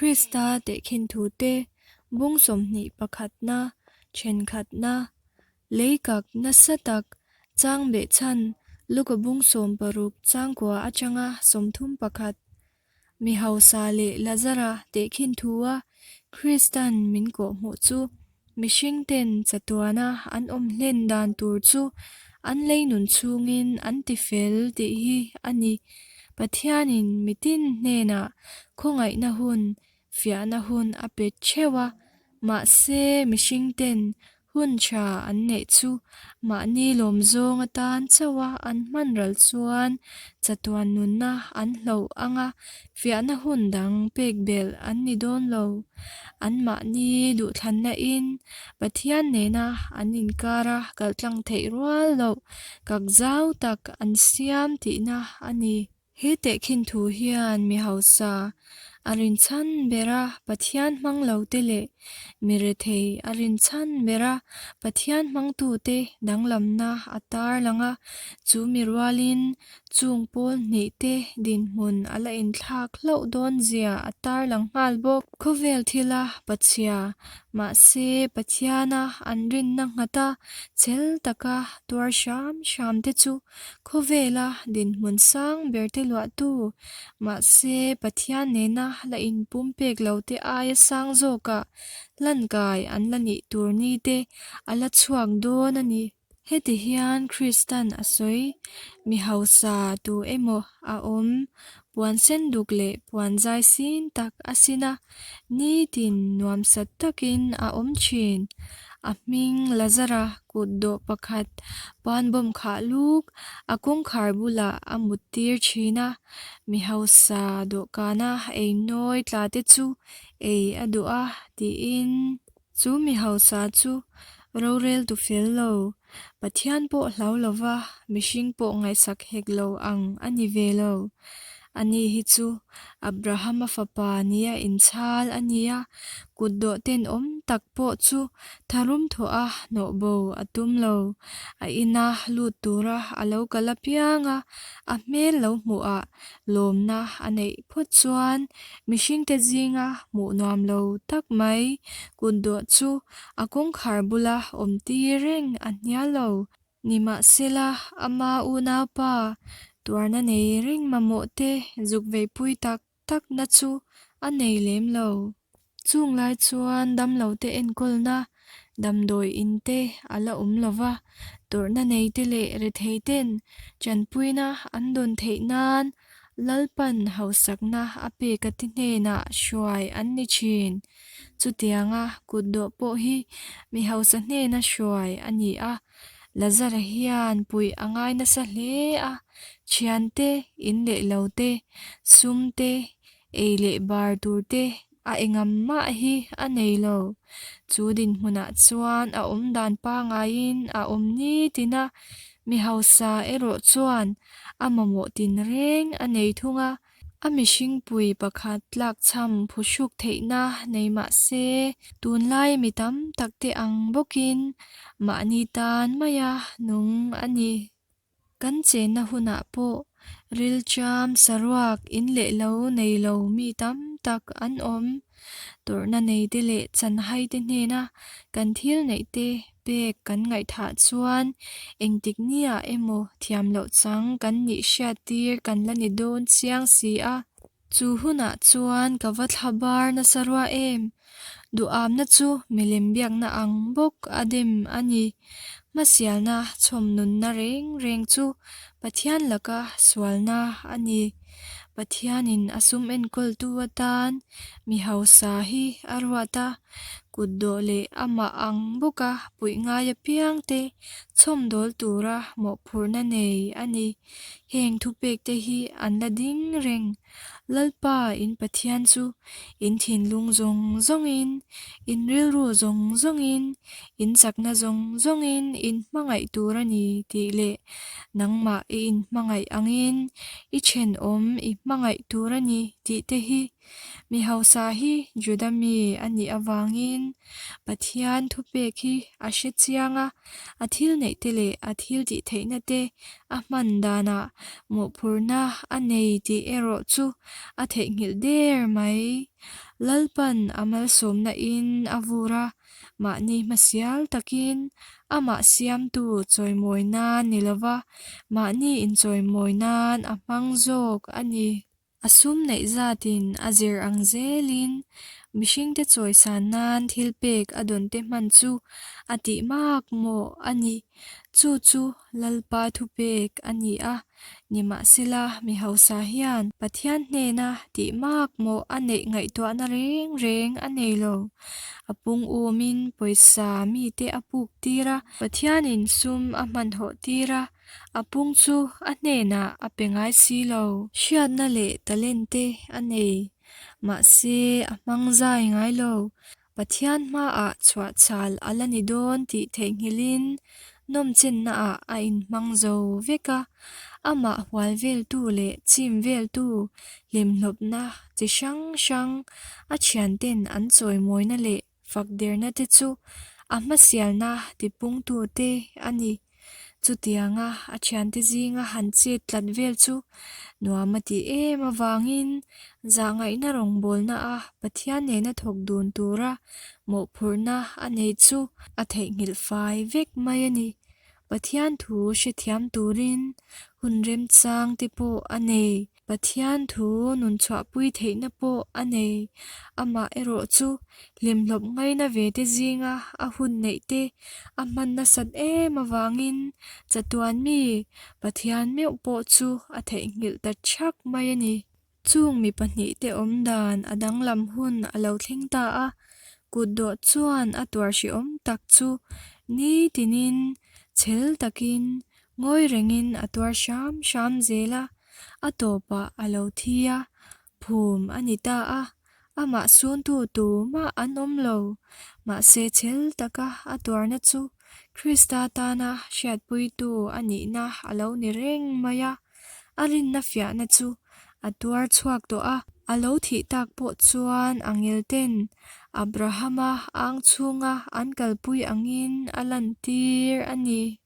Krista tehkhin thute bung 20 pakhatna, thenkhatna, leikak nasa tak chang behchhan Luka bung 16 changkua atanga 31. Mi hausa leh Lazara tehkhin thua Kristan min kawhhmuh chu mihringten chatuana an awm hlen dan tur chu an lei nun chhungin an ti fel tih hi a ni. Pathianin mitin hnenah khawngaihna hun, fiahna hun a pe theuh a, mahse mihringten Hun tha an neih chu mahni lawm zawng atan chauha an hman ral chuan chatuan nunna an hloh anga fiahna hun dang pek belh an ni dawn lo. An mahni duhthlanna in Pathian nena an inkara kaltlang theih rual loh kak zau tak an siam tihna a ni. He tehkhin thu hian mi hausa a rinchhan bera Pathian hmang lote leh mi rethei a rinchhan bera Pathian hmangtute danglamna a tarlang a, chu mi rualin chung pawl hnihte dinhmun a la inthlak hlauh dawn zia a tarlang nghal bawk. Khawvel thila pachhia, mahse Pathiana an rinna nghata chhel taka tuar hram hramte chu Khawvela dinhmun sang berte luahtu, mahse Pathian nena la inpum pek lote aia sang zawkah hlankai an la nih tur ni te a la chhuak dawn a ni. Heti hian Kristan a sawi, Mi hausa tu emaw a awm, puan sen duk leh puan zai sin tak a sin a, nitin nuamsat takin a awm thin. A hming Lazara kut dawh pakhat pan bawm khah luk a kawngkhar bulah a mut tir thin a, mi hausa dawhkana ei nawi tla te chu ei a duh a tiin chu mi hausa chu rorel tu fel lo, Pathian pawh hlau lova mihring pawh ngaihsak hek lo ang a ni ve lo. Ani hi chu Abrahama fapa nia inchhal a ni a, kut dawh tenawm tak pawh chu tharum thawh a hnawh bo a tum lo. A ina lut tura a lo kal apiang a, a hmel lo hmuhah lawmna a neih phawt chuan mihringte zinga hmuh nuam lo tak mai kut dawh chu a kawngkhar bula awm tir reng a hnial lo. Nimahsela, ama unaupa tuarna nei reng mamawh te zuk veipui tak takna chu a nei lem lo. Chung lai chuan damlote enkawlna damdawi in te a la awm lo va, tawrhna nei te leh rethei ten tanpuina an dawn theih nan Lalpan hausakna a pek a ti hnenah hruai an ni thin. Chutianga kutdawh pawh hi mi hausa hnena hruai a ni a, Lazara hian puih a ngai nasa hle a, thiante, in leh lo te, sum te, ei leh bar tur te a engam mah hi a nei lo. Chu dinhmunah chuan a awm dan pangaiin a awm nitin a, mi hausa erawh chuan a mamawh tinreng a nei thung a. A mihringpui pakhat tlakchham phuhruk theihna nei mah se, tunlai mi tam takte ang bawkin mahni tan maia nung a ni. Kan chenna hunah pawh rilṭam saruak in leh lo nei lo mi tam tak an awm. Tawrhna neite leh chanhaite hnena kan thil neihte pek kan ngaihthah chuan engtik niah emaw thiam loh chang kan nih hriattir kan la ni dawn chiang si a. Chu hunah chuan ka va thla bar nasa rua em? Duhamna chu milem biakna ang bawk a dem a ni. Hmasialna chhawm nunna reng reng chu Pathian laka sualna a ni. Pathianin a sum enkawltu atan mi hausa hi a ruat a, kutdawh leh amah ang bawka puih ngai apiangte chhawmdawl tura mawhphurhna nei a ni. Heng thupekte hi an la ding reng. Lalpa in Pathian chu in thinlung zawng zawngin, in rilru zawng zawngin, in chakna zawng zawngin in hmangaih tur a ni tih leh nangmah i inhmangaih angin i thenawm i hmangaih tur a ni tih te hi. Mi hausa hi Juda mi a nih avangin Pathian thupek hi a hre chiang a, a thil neih te leh a thil tih theihna te a hman danah mawhphurhna a nei tih erawh chu a theihnghilh der mai. Lalpan a malsawmna in a vur a, mahni hmasial takin amah siamtu chawimawi nan ni lova mahni inchawimawi nan a hmang zawk a ni. A sum neih zatin a zir ang zelin mihringte chawisan nan thil pek a dawnte hman chu a tih mak mawh a ni. Chu chu Lalpa thupek a ni a, nimahsela mi hausa hian Pathian hnena tih mak mawh a neih ngaihtuahna reng reng a nei lo. A pung umin pawisa mite a puk tir a, Pathianin sum a hmanhawh tir a, A pung chu a hnenah a pe ngai si lo. Hriatna leh talent te a nei. Mahse, a hmang zai ngai lo. Pathian hmaah chhuahchhal a la ni dawn tih theihnghilhin nawmchennaah a inhmang zo vek a. Amah hual veltu leh chim veltu hlimhlawpna chi hrang hrang a thianten an chawimawina leh Fakderna te chu a hmasialna tipungtu te a ni. Chutianga a thiante zinga han chet tlat vel chu nuam a tih em avangin zahngaihna rawngbawlna a Pathian nena thawk dun tura mawhphurhna a nei chu a theihnghilh fai vek mai a ni. Pathian thu hrethiam turin hun remchang te pawh a nei. Pathian thu nun chhuahpui theihna pawh a nei. Amah erawh chu hlimhlawp ngaina ve te zinga a hun neih te a hman nasat em avangin chatuan mi Pathian meuh pawh chu a theihnghilh ta thak mai a ni. Chung mi pahnihte awm dan a danglam hun a lo thleng ta a, kutdawh chuan a tuar hrehawm tak chu nitinin chhel takin Ngawi rengin a tuar hram hram zel a, a tawpah a lo thi a, phum a ni ta a, amah suntu tumah an awm lo. Mahse chhel taka a tuarna chu Krista tana hriatpuitu a nihna a lo ni reng mai a, a rinna fiahna chu a tuar chhuak tawh a, a lo thih tak pawh chuan angelten Abrahama ang chhunga an kalpui angin a lantir a ni.